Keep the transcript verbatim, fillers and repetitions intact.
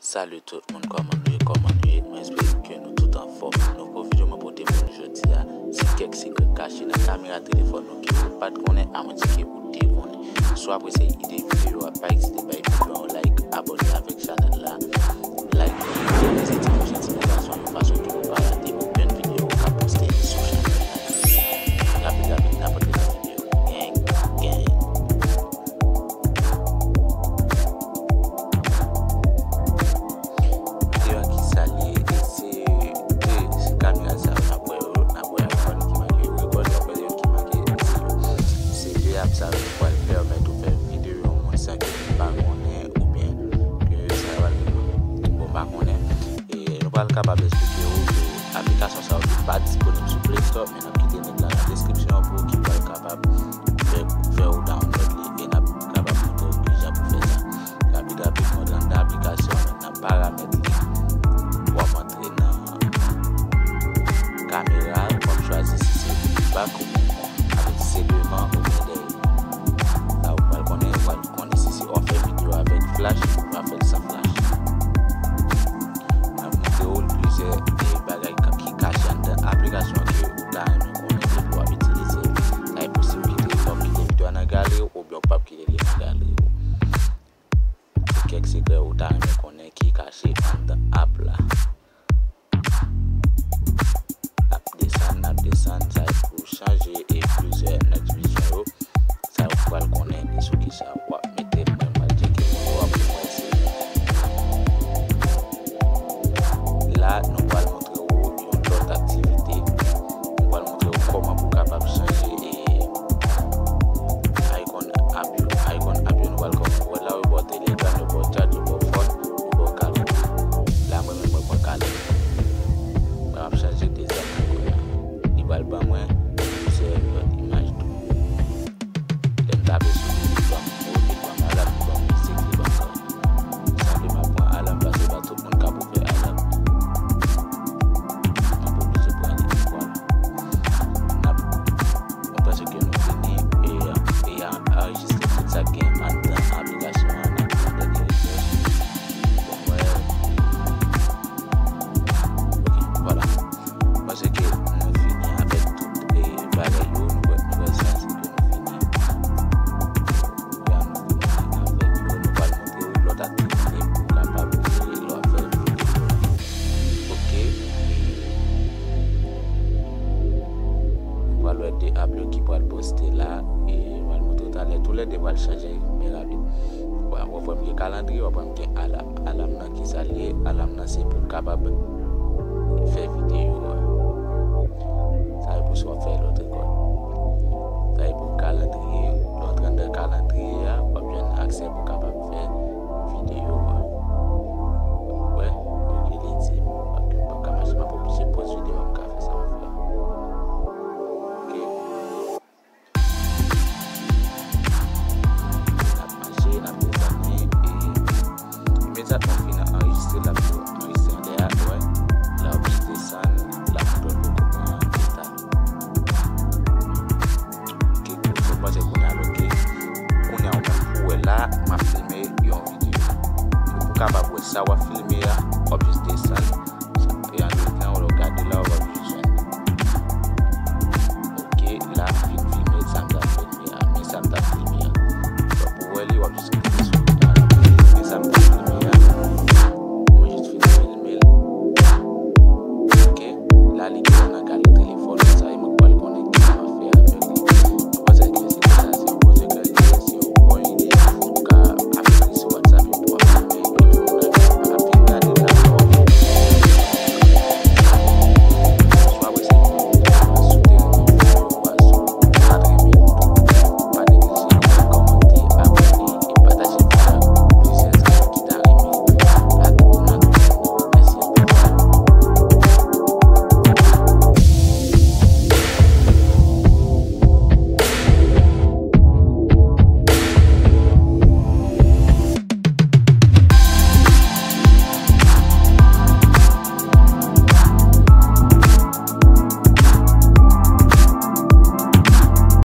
Salut tout moun, kòman nou ye, kòman nou ye? Mwen espere ke nou tout anfòm. Nouvo videyo mwen pote pou nou jodi a, se kèk sekrè kache nan kamera telefòn nou ke ou pa t konnen, amwens ke ou te konnen. Si w apresye ide videyo a, pa ezite bay videyo a yon like, abòne avèk chanèl la, like, fè lèzè ti pous, ti pous, yon fason ke nou pa rate okenn videyo k ap poste sou chanèl la. Rapid, rapid, n ap antre nan videyo. Gang, gang. Videyo a ki sa l ye? Se de, se kamera sa yo n ap wè yo, n ap wè iPhone ki make record, n ap wè yo ki make zero. Se de app sa yo ki pral pèmèt ou fè videyo yon moun san ke li pa konnen oubyen ke sa pral bon pa konnen. E nou pral kapab eksplike w ke aplikasyon sa yo ki pa disponib sou Play Store, men n ap kite link la nan deskripsyon an pou w ki pral kapab fè, fè w download li e n ap kapab montre w kijan pou fè sa. Rapid, rapid, mwen rantre nan aplikasyon an, nan paramèt li, w ap antre nan kamera, w ap chwazi si se back ou byen front, avèk si se devan oubyen dèyè. La ou pral konnen, ou pral konnen si se w ap fè videyo avèk flash, ou w ap fè l san flash. N ap montre w plizyè, e, bagay ka-, ki kache anndan aplikasyon ke ou ta renmen konnen depi w ap itilize l. Sa e posib ou kite, w ap kite videyo a nan galri w oubyen w p ap kite li nan galri w. Se kèk sekrè ou ta renmen konnen ki kache anndan app la. N ap desann, n ap desann, sa e pou chanje e plizyè nan divizyon yo. Sa yo pral konnen e sou kisa w ap mete l, mwen pral tcheke pou w ap wè si. La, nou pral montre w yon lòt aktivite. Nou pral montre w kòman pou w kapab chanje e icon app yo. Icon app yo, nou pral kòmanse wè la, yo ba w Telegram, yo ba w chat, yo ba w phone, yo ba w calendar. La, mwen menm, mwen pran calendar. Mwen ap chanje dezyèm ankò la. Li pral ban mwen plizyè lòt imaj tou. Lè m tape sou li, li ban m, li ban m alarm, li ban m mizik, li ban m sa. Sanble m ap pran alarm paske pa tout moun k ap ouvè alarm. M ap oblije pran li, vwala. N ap, mwen panse ke nou fini e, e a, anrejistre tout sa k gen anndan aplikasyon an, n ap fè yon dènye refresh. Bon, mwen, ok, vwala. Mwen panse ke nou fini avèk tout, e, bagay yo, nou wè, nou wè sa, se ke nou fini. Kounya nou fini avèk yo, nou pral montre w lòt aktivite pou w kapab jere lè w ap fè videyo. Ok. Nou pral wè de app yo ki pral poste la, e m pral montre w talè. Toulède pral chanje byen rapid. Bon, w ap wè m gen kalandriye, w ap wè m gen alarm. Alarm nan ki sa l ye? Alarm nan se pou w kapab fè videyo a. Sa e pou si w ap fè lòt rekòd. Sa e pou kalandriye. Lè w antre anndan kalandriye a, w ap jwenn aksè pou w kapab fè videyo a. Wè, yo rele di m, paske m p ap ka mache, m ap oblije poz videyo a, m ka fè sa m ap fè a. Ok. N ap mache, n ap desann, e imedyatman w fin anrejistre, l ap tou anrejistre anlè a, wè. La w ap jis desann, l ap montre w pou w pran eta. Ok, kote w panse kounye a l ok. Kounye a ou menm pou w wè la, m ap filme yon videyo. E pou w kapab wè sa w ap filme a, w ap jis desann. Sa k te an ekran, lè w gade la, w